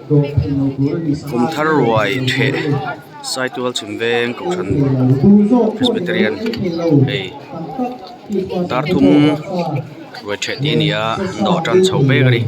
Kum thar ruai theh Saitual chhim veng kohhran Presbyterian hei dar thum ruai theh tih a ni a an dawh tan chho mek a ni.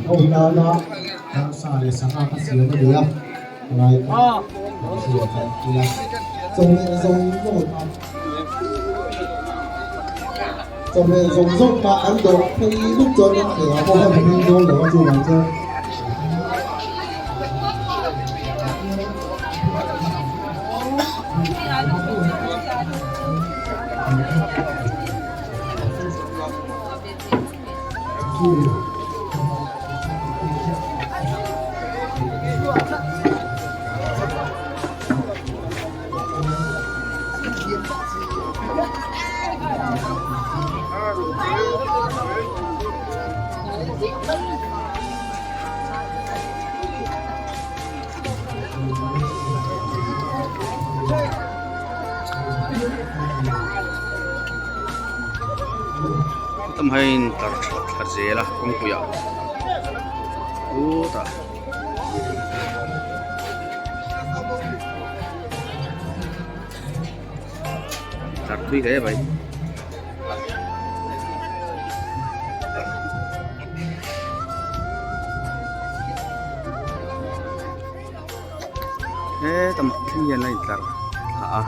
Tam hian tlar thla zel a kawngpui ah khutah. Tlar thui hle mai. Heta mah thleng hian a intlar thla a.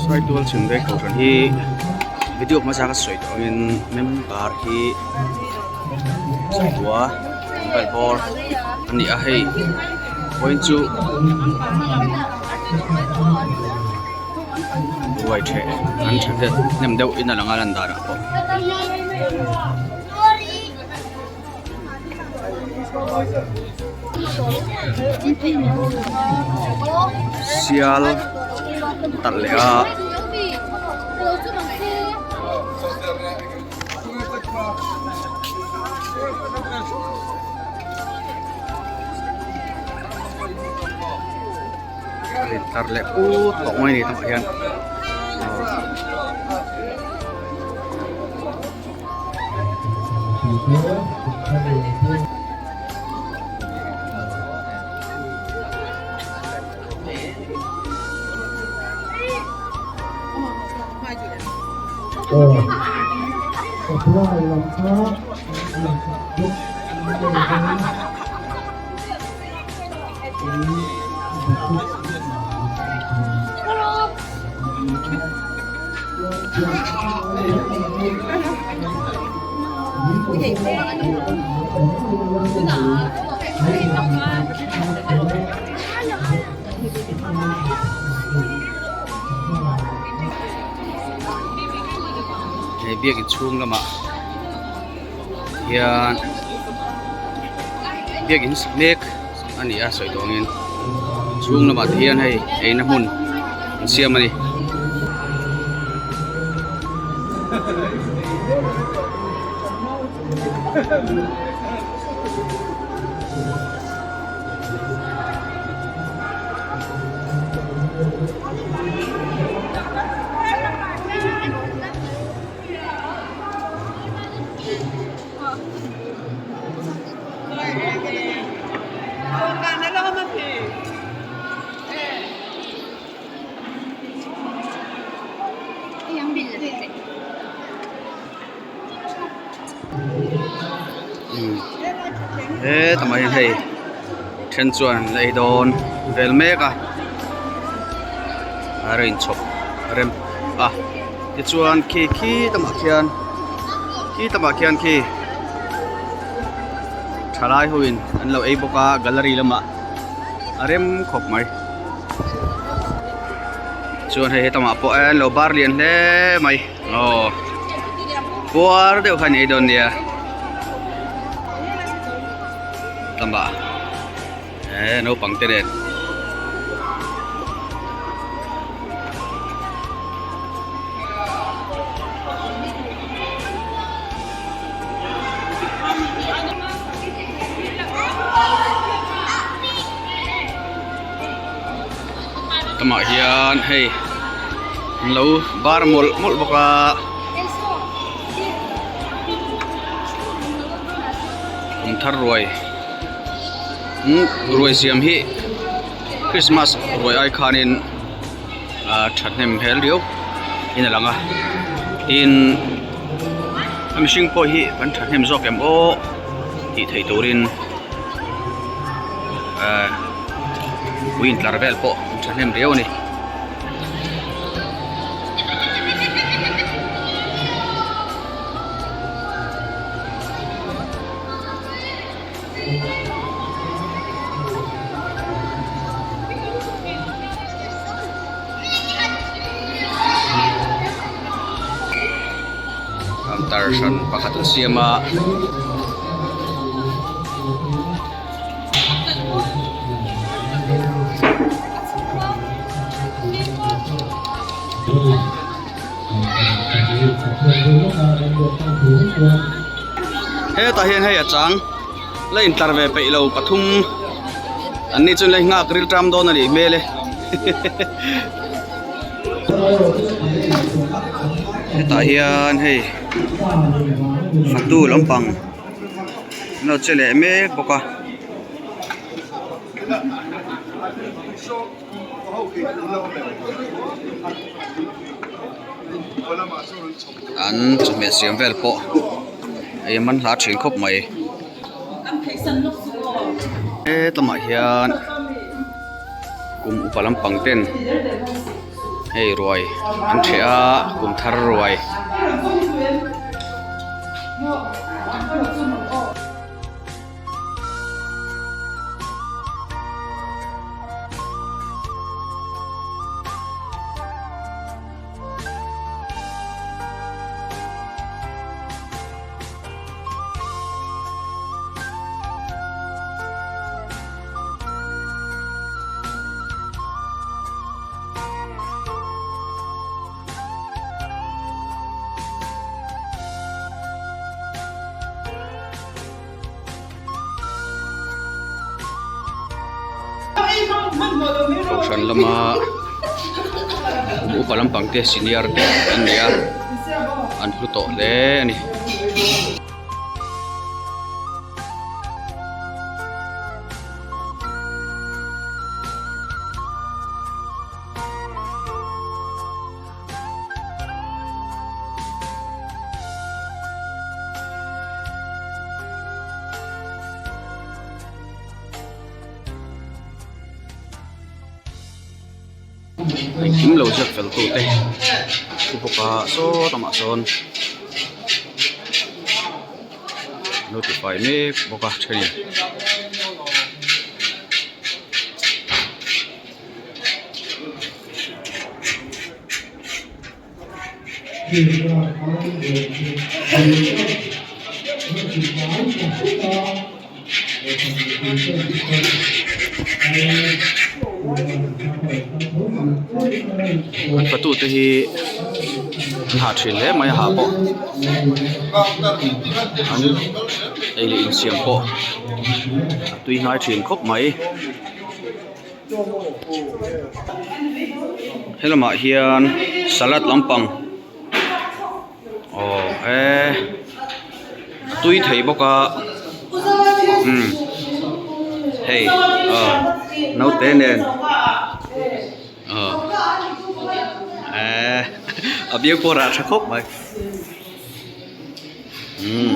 Saitual chhim vek kohhran hi video hmasa ka sawi tawh angin member hi sawmkua mobile bawr a ni a hei vawiin chu ruai ṭheh an ṭha hnem deuh in a lang a lan danah pawh. Sial talh leh a. Tar leh put tawh mai a ni tah hian. He biakin chhung lamah hian biakin mek a ni a sawi tawh angin chhung lamah te hian hei eina hmun an siam a ni. Heta mai hian hei then chuan an la ei dawn vel mek a a rain chhawp rem a tichuan khi khi lamah khian khi lamah khian khi thalai ho in an lo ei bawk a gallery lamah a rem khawp mai chuan hei hetamah pawh an lo bar lian hle mai aw puar deuh kha an ei dawn nia lamah eh naupang te nen. Lamah hian hei an lo bar mawlh mawlh bawk a. Kum thar ruai ruai siam hi Christmas ruai ai khanin ah thahnem hel riau in a lang a tin a mihring pawh hi kan thahnem zawk em aw tih theih turin ah ui intlar vel pawh an thahnem riau a ni. Counter hran pakhat an siam a. Hetah hian hei a chang la intlar ve peih lo pathum an ni chuan la nghak ril ṭam dawn a nih hmel e hetah hian hei fatu lampang an lo che leh mek bawk a. An chawhmeh siam vel pawh ei a man hla thin khawp mai hetlaiah hian kum upa lampang ten hei ruai an ṭheh a kum thar ruai. Kohhran lama kum upa lampang te senior te an ni a an hlu tawh hle a ni. Engkim lo ziak fel tu te thu bawk a saw lamah sawn an lo tifai mek bawk a thenin. An fatute hi an hah thin hle mai a hah pawh an ei leh insiam pawh a tui hnai thin khawp mai. Helamah hian salad lampang aw e a tui thei bawk a umm hei aw naute nen aw e a biang pawh rah tha khawp mai umm.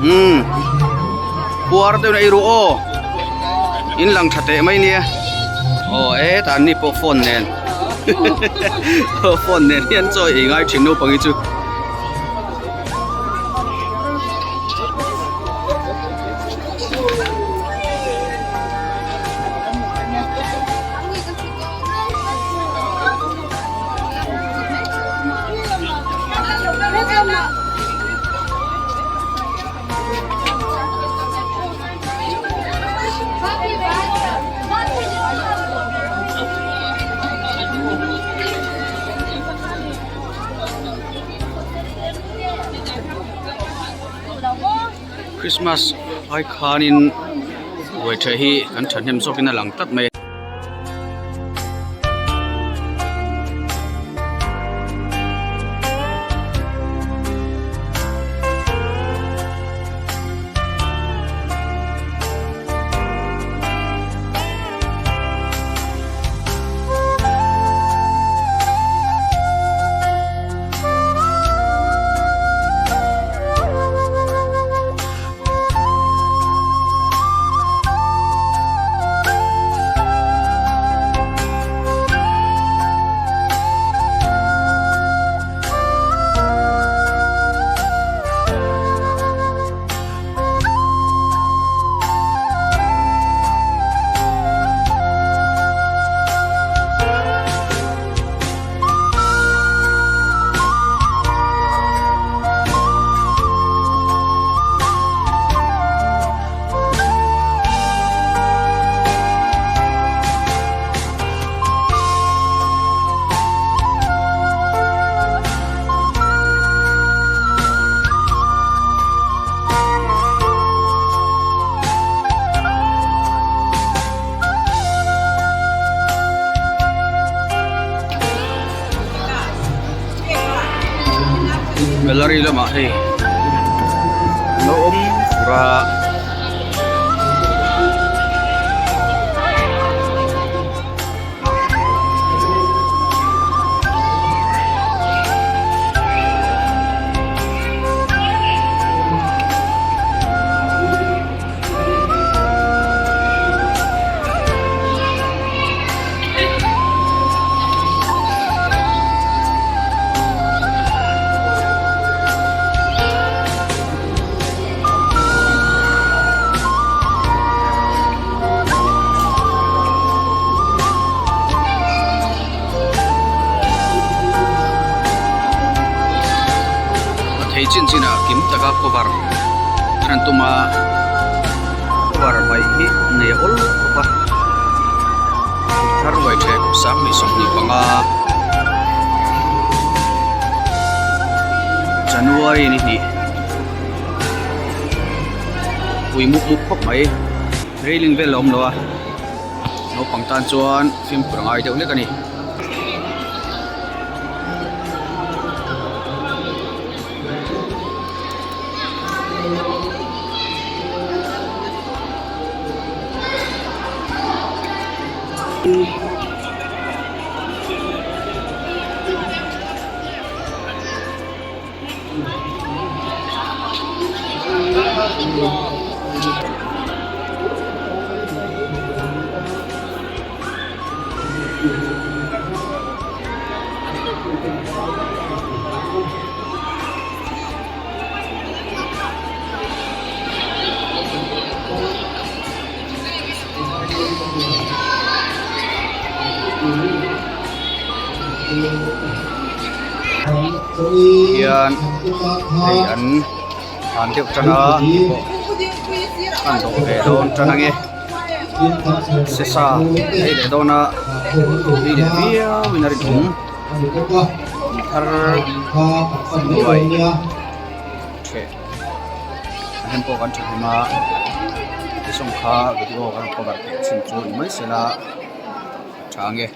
Umm puar deuhin a ei ru aw in lang tha teh mai nia aw hetah an ni pawh phone nen phone nen hian chaw ei ngai thin naupang hi chu. Christmas ai khanin ruaitheh hi kan thahnem zawkin a lang tlat mai a. Gallery lamah hei an lo awm fur a. A thei chin chin ah kim taka cover an han tum a cover mai hi nei a awl khawp a thar ruai thek sanghnih 25 January ni hnih. Pui mup mup khawp mai railing vel a awm lo a naupang tan chuan fimkhur a ngai deuh hlek a ni. Hian hei an han deuh tan a tih pawh an dawh ve dawn tan ange se sa ei leh dawn a tui leh viau in a rinawm thar nuai theh a hem pawh kan tha hlawm a ti sawng kha video kan cover theih chin chu ni mai se la a tha ange.